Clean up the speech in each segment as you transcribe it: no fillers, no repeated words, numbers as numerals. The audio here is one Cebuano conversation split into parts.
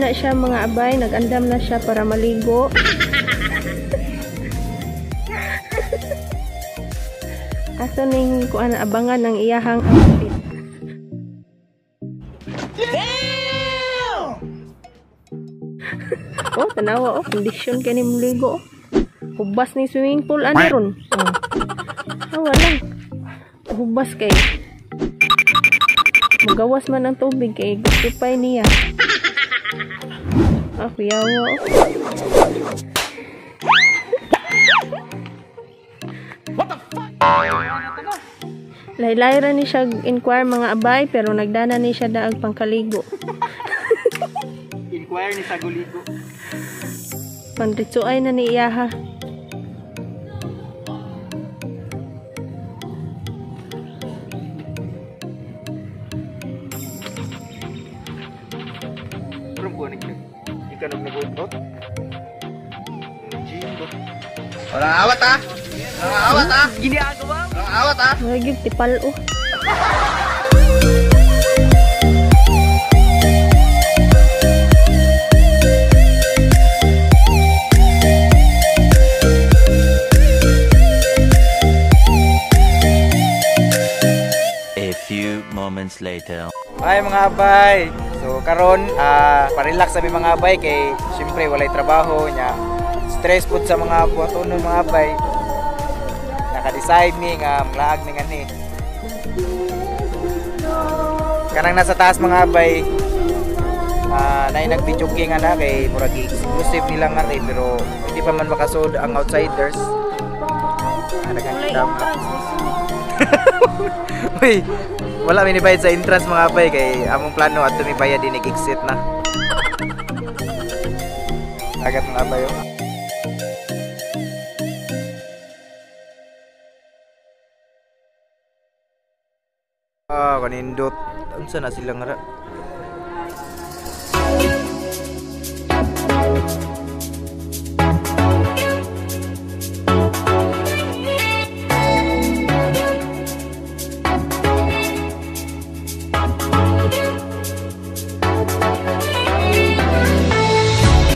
Na siya mga abay, nag-andam na siya para maligo. Ato ning kuan abangan ang iyahang outfit. Damn! Oh, tanawa oh, condition kay ni maligo. Hubas ni swimming pool ani ron. Oh. Awa lang. Hubas kay. Magawas man ang tubig kay gusto pa niya. Ah, kuyawa. What the fuck? Laylay ra ni siya inquire mga abay, pero nagdana ni siya daag pangkaligo. Inquire ni sa guligo. Pandritsuay na ni iyaha. Walang awat ah! Walang awat ah! Ginagawa! Walang awat ah! Magiging tipal oh! A few moments later. Ay mga abay! So karon, parelax sabi mga abay kay syempre walay trabaho nya. Stress pud sa mga buhatonon mga abay. Naka-decide ni nga maglaag ni nganhi. Kanang nasa taas mga abay, naay nag-videoke nga na kay murag exclusive nila nga rin, pero hindi pa man makasod ang outsiders. Uy, wala mi nibayad sa entrance mga abay kay among plano adto mi bayad din exit na. Dagat mga abay oh. Ah, kanindot. Unsa na sila nga ra?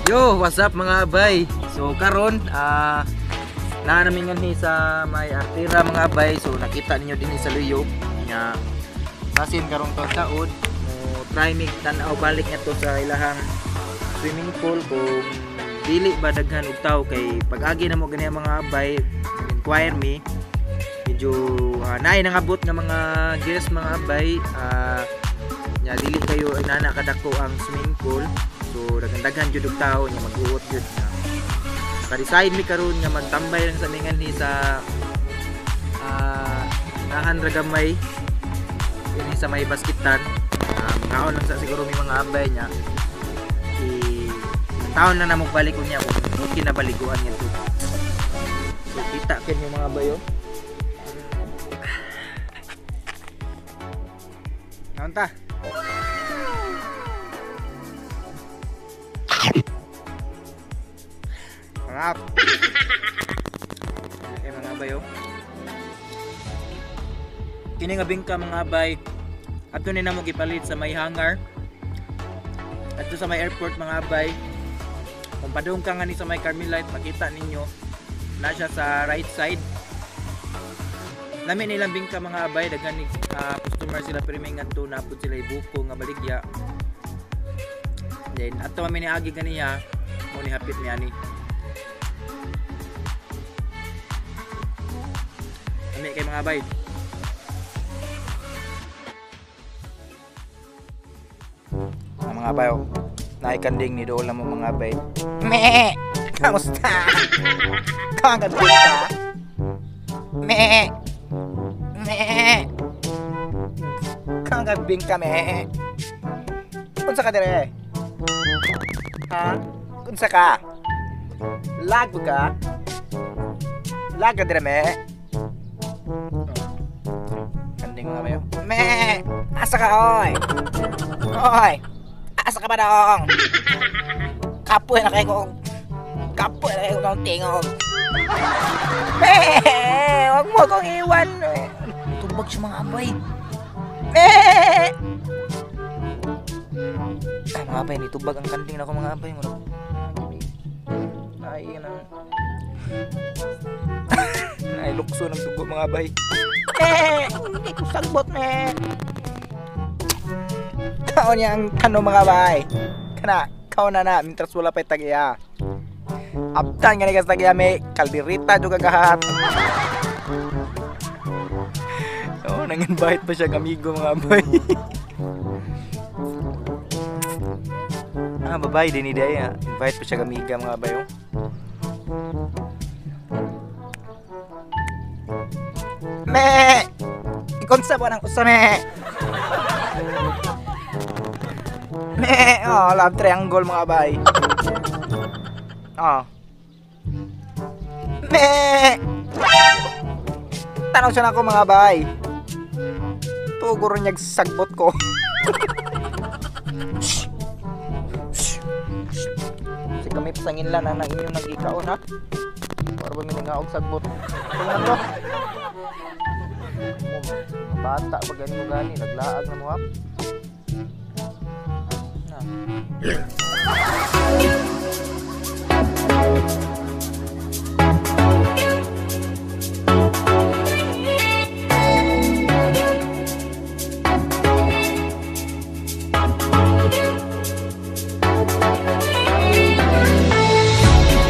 Yo, what's up mga abay? So karon, naa namin nganhi sa may Artira mga abay. So nakita ninyo dinhi sa Luyo nga basin karong taud mo try mig tan-aw balik ngadto sa ilahang swimming pool kung dili ba daghan og tawo kay pag-agi na mo gani mga abay, inquire me medyo naay nangabot nga mga guest mga abay, nya dili kayo inana kadako ang swimming pool. So daghan-daghan jud og tawo nya mag-uot jud na. Naka-decide mi karon nga magtambay lang sa minganhi sa nahan ra gamay ini sa may baskitan. Mangaon lang sa siguro may mga abay niya. Taon na namog balik unya kung okay na baliguan niya to. So kita ken yung mga bayo. Naon ta? Sarap. Okay mga bayo. Kini nga bingka mga abay, adto ni namo gipalit sa may hangar. Adto sa may airport mga abay. Kung padung ka nga ni sa may Carmelite, makita ninyo Na siya sa right side. Lami nilang bingka mga abay, daghan ni customer sila pero may ngadto na pud sila ibuko nga baligya. Then ato kami ni agi ganiya, mo ni hapit ni ani. Lami kay mga abay. Ang mga abay, oh. Naikanding ni dola mo mga abay. Me! Kamusta? Kagad ka? Me! Me! Kagabing kami. Unsa ka dire? Ha? Unsa ka? Lag ka? Lag ka dire me? Kanding mga bayo. Me! Asa ka oy? Oy! Asa ka ba dong? Kapoy na kayo kong. Kapoy na kayo kong tingog. Me! Huwag mo akong iwan. Tubag siya mga abay. Me! Ay, mga abay, nitubag ang kanding na ako mga abay. Ay, nang ay, lukso ng dugo mga abay. Me! Hindi ko sagbot, me! Kaon niya ang kano mga abay. Kana, kaon na na, mintras wala pa'y tag-iya. Abtan nga ni kas tag-iya, may kalderita juga kahat. Oh, nang-invite pa siya kamigo mga abay. Ah, babae din ni Daya. Invite pa siya kamiga mga abay. Oh. Me! Ikonsa po ng usa, me! Me! Oh, love triangle mga abay. Oh. Me! Tanaw siya na ako mga abay. Tuguro niyag sagbot ko. Kasi kami pasangin lang na inyong nag-ikaon ha. Para ba minangaog sagbot? Tingnan to. Bata pa gani mo gani, naglaag na mo ha.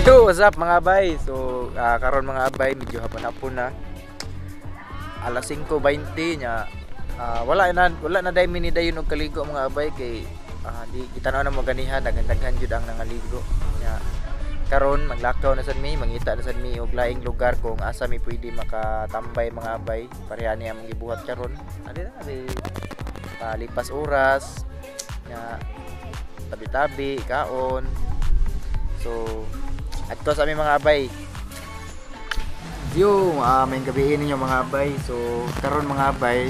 Yo, what's up mga abay? So, karon mga abay, medyo hapon-hapon na. Alas 5:20 nya. Wala na day mini dayon og kaligo mga abay kay di gitanaw na mo ganihan, daghan-daghan jud ang nangaligo. Nya karon maglakaw na sad mi, mangita na sad mi og laing lugar kung asa mi pwede makatambay mga abay. Pareha niya among gibuhat karon. Adi na di palipas oras nya, tabi-tabi, kaon. So adto sa aming mga abay. Yo, may gabi ninyo mga abay. So karon mga abay,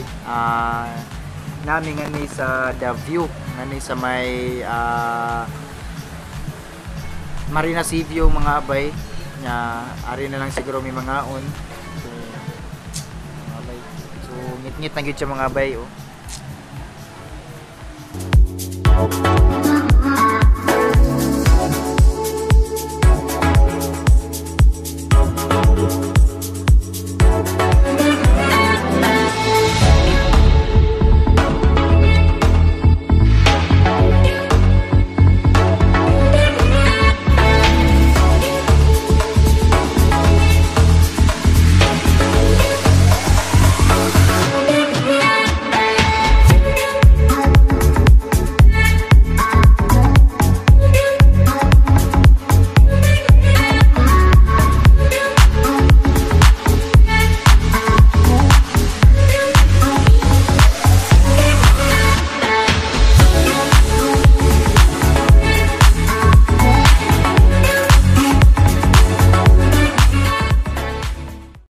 nami ngani sa The View, ngani sa may Marina Sea View mga abay. Nya ari na lang siguro may mangaon. So mga abay, so ngit-ngit na gyud siya mga abay oh.